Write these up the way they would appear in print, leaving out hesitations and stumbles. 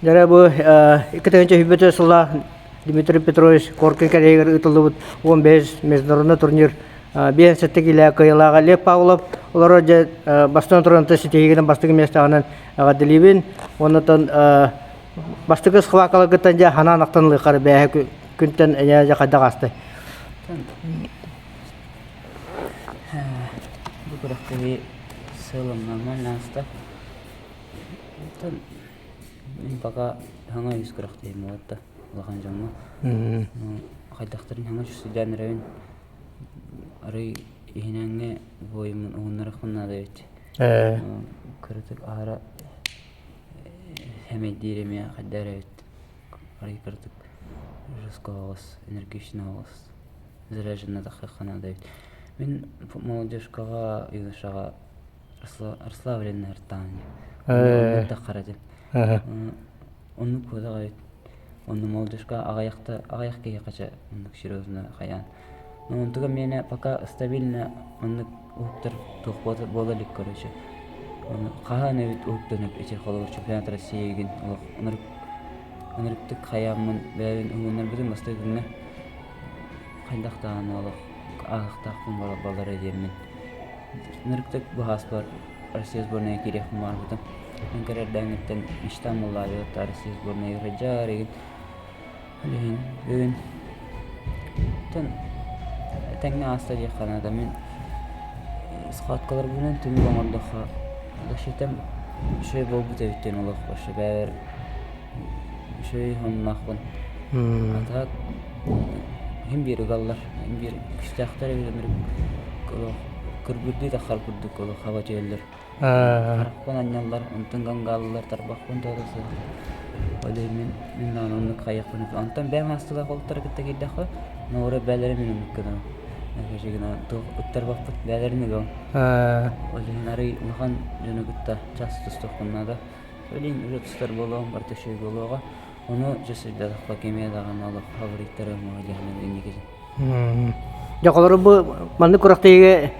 Дьэ бу 2021 сыллаах Дмитрий Петрович Коркин кэлиигэр ыытыллыбыт 15 международный турнир 57 киилэ кыайыылааҕа Лев Павлов олорор дьэ бастаан туран ситиһиигинэн бастакы миэстэҕинэн эҕэрдэлиибин. Оннотон бастакы схваткаларгыттан дьэ ханаан ахтан ылыаххара бээһэ күнтэн эйээ дьэ хайдах аастай? Бу күрэхтэһии сыалым нормально ааста. Оттон мин пока саҥа үс күрэхтэһиим буолла улахан дьоҥҥо. Хайдахтарын саҥа сылдьан эрэбин. Арый иһинээҥҥи буойуммун уһуннарыахпын наада эбит. Кыратык аһара сэмэйдиир эмиэ хайдах эрэ эбит. Арый кыратык жестко оҕус, энергичный оҕус. Заряженный тахсыахха наада эбит. Мин молодежкаҕа, юношаҕа расслабленный артаан таххар этим. Оннук буолар эбит. Онно молодежка аҕыйахта аҕыйах киһиэхэ оннук серьезно хайаан. Но онтуга миэнэ пока стабильно оннук уһуктар туох буола илик короче. Хаһан эбит уһуктанып ити холобур чемпионат России игин олох ынырык ынырыктык хайааммын бэйэбин уһугуннарбытым бастакы күҥҥэ хайдах даҕаны олох ааһыахтаахпын балара диэммин Ынырыктык быһааспар Россия сборнайа киириэхпин баҕарбытым. Эн кэрэрдээҥҥиттэн мечтам буоллаабыт Россия сборнайыгар сылдьар игин. Ол иһин бүгүн оттон этэҥҥэ ааста диэххэ наада. Мин схваткаларбынан түмүк оҥордоххо защитам үчүгэй буолбут эбит диэн олох вообще бэйэбэр үчүгэй сонуннаахпын. А так иһин биир ыгаллар, иһин биир күүстээхтэр эбит ынырык олох кыргырдыы таххар курдук олох хаба түһэллэр. Харахпын анньаллар, онтон гангааллар, тарбахпын тоҕо сылдьар. Ол иһин мин мин даҕаны оннук хайыахпын онтон бэйэм аастылаах уолаттары кытта киирдэххэ, норуот бэйэлэрэ мин оннук гынабын. Гына туох ыттарбаппыт бэйэлэрин ыгабын. Ол иһин арый улахан дьону кытта час тустуохпун наада. Ол иһин уже тустар буолуом, барыта үчүгэй буолуоҕа. Ону дьэ сырдатахха кимиэ даҕаны олох фавориттара муоһа дьаһанан инникитин. Дьэ холобур бу маннык күрэхтэһиигэ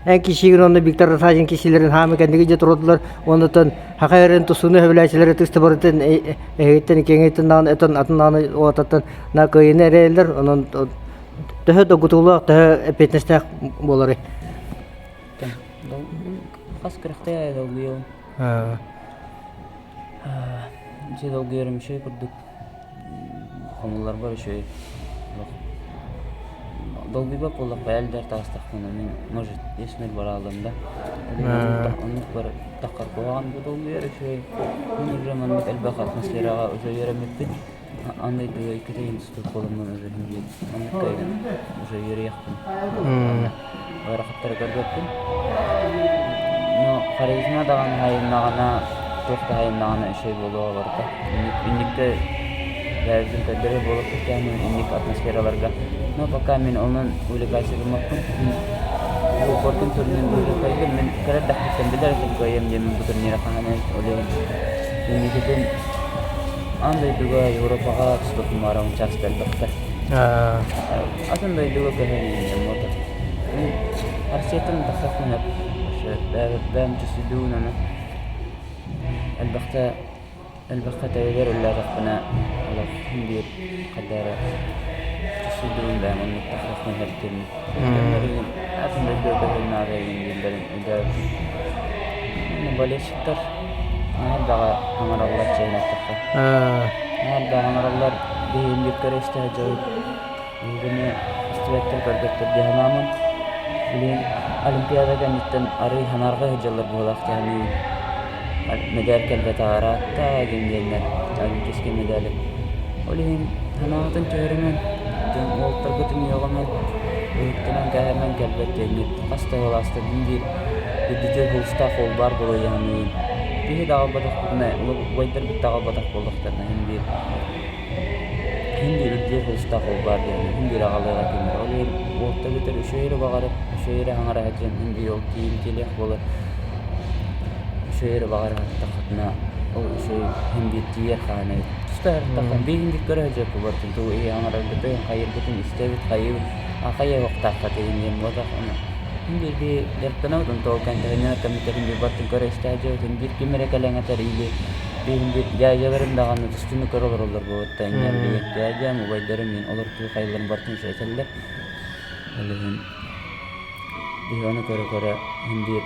эн кишигин уонна Виктор Росадин кишилэрин хаамы кэнниги дьэ турдулар уоннатан хака эрэн тусуну хөбүлээчилэри тыста барытын эһиттэн киэҥиттэн даҕаны этон атын даҕаны уотаттан на кыайыны эрэйэллэр онон төһө догутуулаах төһө эппиэтинэстээх буоларый Хас күрэхтэһэ долгуйабын. Дьэ долгуйарым үчүгэй курдук хомулларбар үчүгэй олох долгуйбат буоллахха элдэр таҕыстахпына мин может есмер барааллым да оннук бар таххар куһаҕан бу долгуйар үчүгэй мин уже маннык элбэх атмосфераҕа уже үөрэммиппин андай дойдуга иккитэ институт буоламмын уже оннукка уже үөрүйэхпин ыарахаттары көрбөппүн. Но харизма даҕаны хайыннаҕына, туох да хайыннаҕына үчүгэй буолуоҕа барыта. Инникке бэйэбитин көрдөрөр буолуохпут кээмин инник атмосфераларга. Но пока мин онон увлекайся гыммаппын. Бу Коркин турнирын уже мин кыра эрдэхпиттэн билэр этим кыайыам диэммин бу турнира хаһан ол иһин инникитин аан дойдуга Европаҕа тустуохпун баҕарабын часто элбэхтэ. Атын дойдуга көһөн иһинним буолла. Мин Россияттан тахсахпын сөп. Бэйэм чувствуйдуун аны элбэхтэ элбэххэ тэйэлэр өллөөтөхпүнэ олох биир хайда эрэ чувствуйдуун бэйэм оннук тахсахпын сөп диэммин. Атын дойдуга көһөн наада игин дииллэрин өйдөөбүппүн. Болельщиктар наһаа элбэҕи оҥороллор чиэһинэ эттэххэ. Наһаа элбэҕи оҥороллор биһиги көрө истэ сылдьабыт. Биһигини истибэттэр, көрбөттөр дии санааммын, билигин Олимпиада кэнниттэн арыый санаарҕыы сылдьаллар быһыылаах дии саныыбын. Мэдээр кэлбэтэҕэ ыраатта диэн диэннэр олимпийскай мэдээли. Ол иһин санааҕытын түһэримэн, дьон уолаттаргытын үөҕүмэн, уһуктунан кээһэмэн кэлбэт диэҥҥит хас да сыл ааста мин биир үрдүтүөр булустаах уол баар буолуо дии саныыбын. Биһи да аҕалбатахпытына, убайдарбыт да аҕалбатах буоллахтарына иһин биир Иһин биир үрдүөр холустаах ол баар диэн иһин биир аҕалыаҕа этиннэр. Ол иһин уолта эбэтэр үчүгэй эрэ баҕарар, үчүгэй эрэ хаҥара сылдьан иһин биир ол тиийимтиэлээх буолар. Үчүгэй эрэ баҕара сырыттаххытына ол үчүгэй иһин биир тиийэр хаһан эбит. Туста сырыттахха биир иһин биир көрө сылдьар барытын тугу иһи хаҥараргытын, хайыыргытын истэбит, хайыыбыт, а хайыахтаахха иһин диэн буолбатах. Ону иһин биир биир дьарыктанабыт, онто ол кэнтэ сынньанар кэммитигэр иһин биир барытын көрө истэ сылдьабыт, иһин биир ким эрэ кэлэн этэр или. Биир дядяларым даҕаны тустууну көрө олороллор буолуттан билигин дядям, убайдарым мин олор хайаларын барытын үчүгэй Ол иһин биһи ону көрө-көрө иһин биир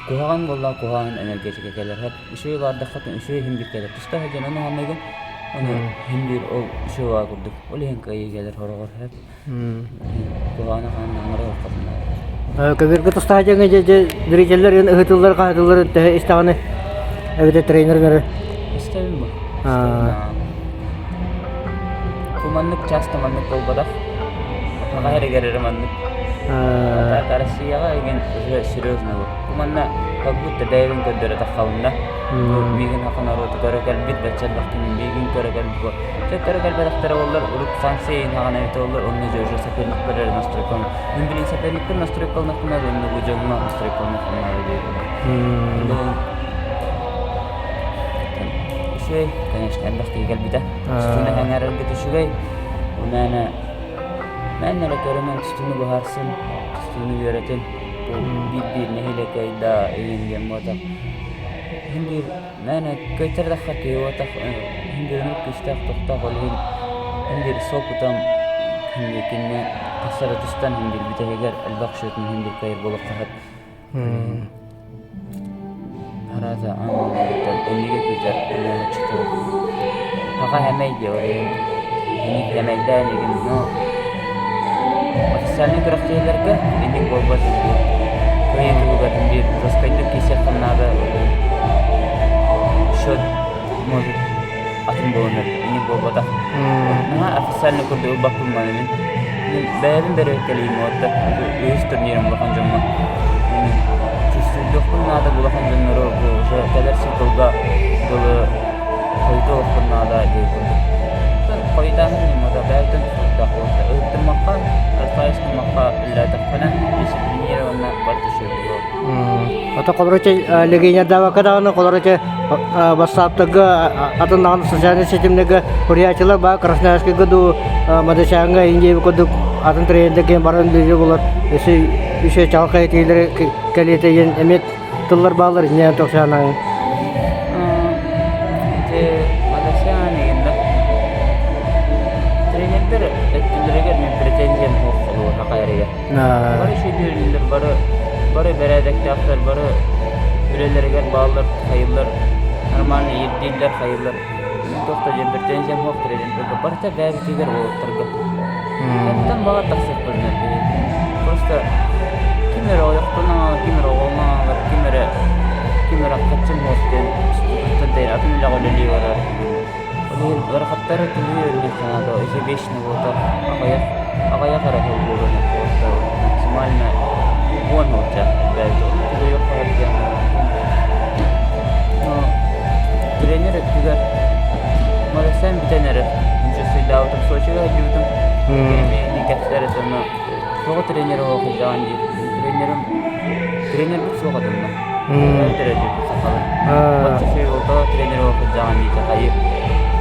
куһаҕан буоллаҕа куһаҕан энергетика кэлэр. Үчүгэй баардахха үчүгэй иһин биир кэлэр. Туста сылдьан ону саныыгын, ону иһин биир ол үчүгэй баар курдук. Ол иһин кыайыы кэлэр сороҕор сөп. Куһаҕаны хаһан да оҥоро оххотун Көбүөргэ тустаах дьаҥы дьэ дьэ зрителлэр ыһытыллар хаһытыллар төһө истэҕинэ эбэтэр тренер эрэ Истэбин бу. Бу маннык часто маннык буолбатах. Аҕа эригэр эрэ маннык. Так Россияҕа игин уже серьезно бу. Бу манна как будто бэйэбин көрдөрө таххабын да. Миигин хаха норуоту көрө кэлбит, бачча элбэх киһи миигин көрө кэлбит бу. Чэ көрө кэлбэтэхтэрэ буоллар, урут санкция иһин хаҕана эбитэ буоллар, онно дьэ уже соперниктар эрэ настройкалан. Мин билин соперниктар настройкаланахпына, онно бу дьоҥҥо настройкаланахпына диир. Үчүгэй, конечно, элбэх киһи кэлбитэ. Тустууну эҥээрэргит үчүгэй. Мээнэ мээнэ эрэ көрүмэн тустууну быһаарсын, тустууну үөрэтин. Бу биир-биир нэһилиэк кыайда игин диэн буотах. Иһин биир мээнэ кыайтардахха киһи буотах, иһин биир оннук күүстээх тохтоох ол иһин иһин биир суопутам иһин биир кинини хас эрэ тустан иһин биир бүтэһигэр элбэх счетун иһин биир кыайар буолуохха сөп. Араата аан эмигэ күүтэр ылааччыта Аҕа эмэй диэҕин инник эмэйдээн игин но официальнай күрэхтэһиилэргэ инник буолбат диир кыайыы туһугар биир жесткайдык киирсиэххэ наада счет может атын буолан инник буолбатах наһаа официальный курдук ылбаппын маны мин мин бэйэбин бэрэбиэркэлиим уонна үһүс турнирым улахан дьоҥҥо чувствуйдуохпун наада улахан дьоннору бу уже кэлэр сылга дылы хойутуохпун наада диир курдук хойутааһын ньымата бэйэтин тутулуктаах буолта ыһыктыммакка расстраиваться үлэлээтэхпинэ дисциплинированно барыта үчүгэй буолуо. Ото холороче легионердаабакка даҕаны холороче бассааптарга атын даҕаны социальнай ситимнэргэ суруйааччылар баа Красноярскайга дуу Мадачааҥҥа Индия курдук атын тренердэргэ баран үлэлиир буолар өссө үчүгэй чаҕылхай этиилэри кэлиэтэ диэн эмиэ тыллар бааллар инньэ тохсаанааҥ. Ити Мадасян игин да тренердэр өттүлэригэр мин претензиям суох холуо саха эригэр. Бары үчүгэйдик бары бары бэрээдэктээхтэр, бары үлэлэригэр бааллар, хайыллар, нормально ирдииллэр, хайыллар. Туох да диэн претензиям суох тренердэргэ. Барыта бэйэбитигэр уолаттарга. Оттон баҕар тахсыахпын биһиги. Просто ким эрэ ойохтон аҥаалар, ким эрэ оҕолонон аҥаалар, ким эрэ ким эрэ хаччым суох диэн атын атын үлэҕэ үлэлии барар. Ол иһин ыарахаттары тулуйар диэн санаата еще вечно буолта аҕыйах аҕыйах эрэ сыл буолуон буолта максимально 10 сылдьа бэйэтэ тулуйуохха сөп диэн но тренер өттүгэр Марасан бүтэн эрэр чувствуйдаабытым Сочига сылдьыбытым кини кэпсэтэр этэ но тоҕо тренер оҕо сылдьаҕын диир тренерим тренербит суох этэ Төрөтүппүт сахалар. Бачча суйбута тренировка дьаҕан диэтэ хайы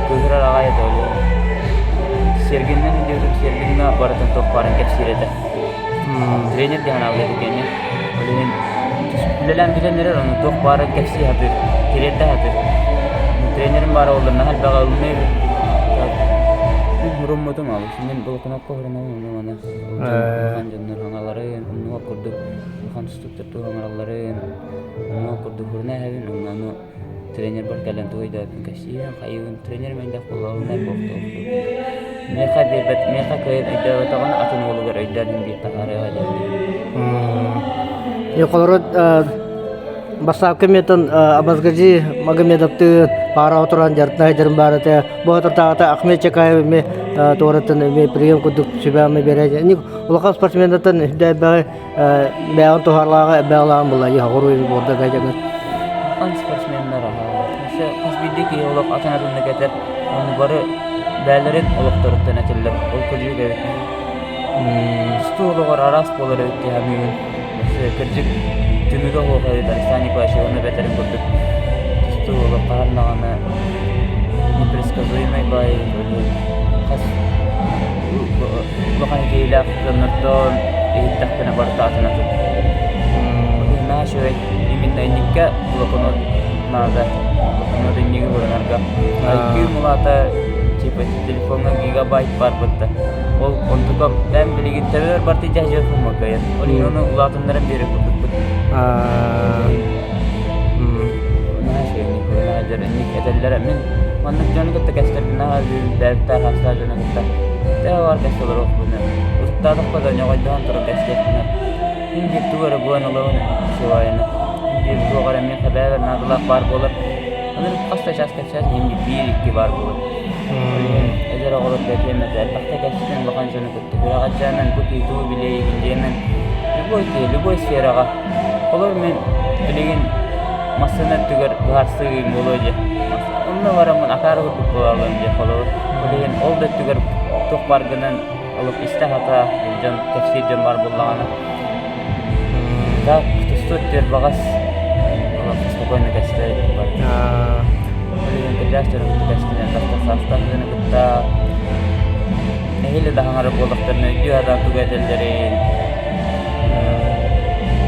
кыыһырар аҕай этэ ол. Сергиннэн диэбитим Сергинна барытын туох баарын кэпсиир этэ. Тренер диэн аналга кэннэ. Ол иһин үлэлээн бүтэн эрэр ону туох баарын кэпсии сатыыр, тириэрдэ сатыыр. Тренерим баара буоллар наһаа элбэҕи ылыныыр. Мин хуруммутум алыс. Мин блокнокка хурунабын ону маны. Улахан дьоннор хаҥаларын, оннуга курдук улахан тустууктар тугу оҥороллорун, онно курдук хурна эһэбин, онно аны тренербар кэлэн тугу өйдөөбүппүн кэпсиибин, хайыыбын, тренерим өйдөөх буоллаҕына буолуохтаах. Миэхэ биэрбэт, миэхэ кыайан өйдөөбөтөҕүнэ атын уолугар өйдөөн биир таһаарыаҕа диэн. Холору Бастакы метон Абазгази Магомедовтыын пара отыран дьарыктаах дьарым баар этэ. Бу отуртааҕыта Ахмед Чакаев эмиэ туораттан эмиэ прием курдук сүбэҕэ биэрээччи. Ини улахан спортсменнартан үрдээбэҕи бэйэҕин туһалааҕы элбэҕилээҕин булла хоруй буолда дьаҥын. Улахан спортсменнар өссө хас биирдии киһи олох атын атыннык этэр, ону бары бэйэлэрин олохторуттан этэллэр. Ол кырдьык эбит. Тустуу олоҕор араас буолар эбит дии саныыбын. Өссө кырдьык түмүгэ суох эбит Александр Николаевич Иванов этэрин курдук тустуу олох хаһан даҕаны непредсказуемай баайы хас улахан киһилээх дьоннортон иһиттэхпинэ барыта атын атын. Наһаа үчүгэй именно инникке блокнот. наада блокнот-инниги уурунарга. IQ мулаата типа телефоҥҥа гигабайт баар бытта. Ол онтука бэм билигин төбөр барты дьаһдьар фумакайын. Ол иһин ону улаатыннаран биэрэр курдукпут. Наһаа үчүгэй наһаа дьэр инник этэллэрэ. Мин маннык дьону кытта кэстэрбин наһаа бэйэбиттээх аастаах дьону кытта төһө баар кэс олоруохпуна. Утуктаатахпа да ньоҕойдоһон туран кэстиэхпинэ. Мин биир тугу эрэ булан ылабын сыбаайаны. Биир туох эрэ миэхэ бэйэбэр наадалаах баар буолар. Аны хас да чаас кэпсээн иһин биир-икки баар буолар. Ол иһин эдэр оҕолорго этиэм этэ, элбэхтэ кэпсэтэн улахан дьону кытта күрэҕэлдьээмэн бу киһи тугу билиэйигин диэмэн любой киһи любой сфераҕа Холобур мин билигин массыына өттүгэр быһаарсыы буолуо дии. Онно бараммын акаары курдук буолаллар дии холобур. Билигин ол да өттүгэр туох бааргынан олох истэ-хата дьон кэпсиир дьон баар буоллаҕына так тустуу өттүгэр баҕас олох спокойно кэстэ Билигин кырдьаҕас дьону кытта кэстэн элбэхтэ саастаах дьону кытта нэһиилэ да хаҥара буоллахтарына өйдүү сатаан тугу этэллэрин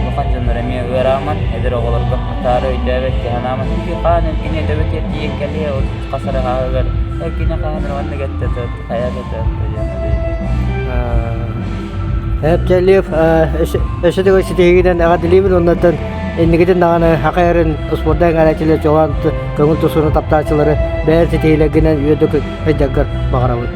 Улахан дьоннор эмиэ ыарааман, эдэр оҕолорго акаары өйдөөбөт киһи ити хаан эргини өтөбөт тиийэн кэлиэ хас эрэ хааһыгар эргини хаһан эрэ маннык эттэ хайа да Эптэлиев өссө төгүл ситиһиигинэн эҕэрдэлиибин уоннаттан инникитин даҕаны Саха эрин спорда эҥээрээччилэр чуолаан көҥүл тустууну таптааччылары бэйэн ситиһиилэргинэн үөрдүк сылдьаргар баҕарабын.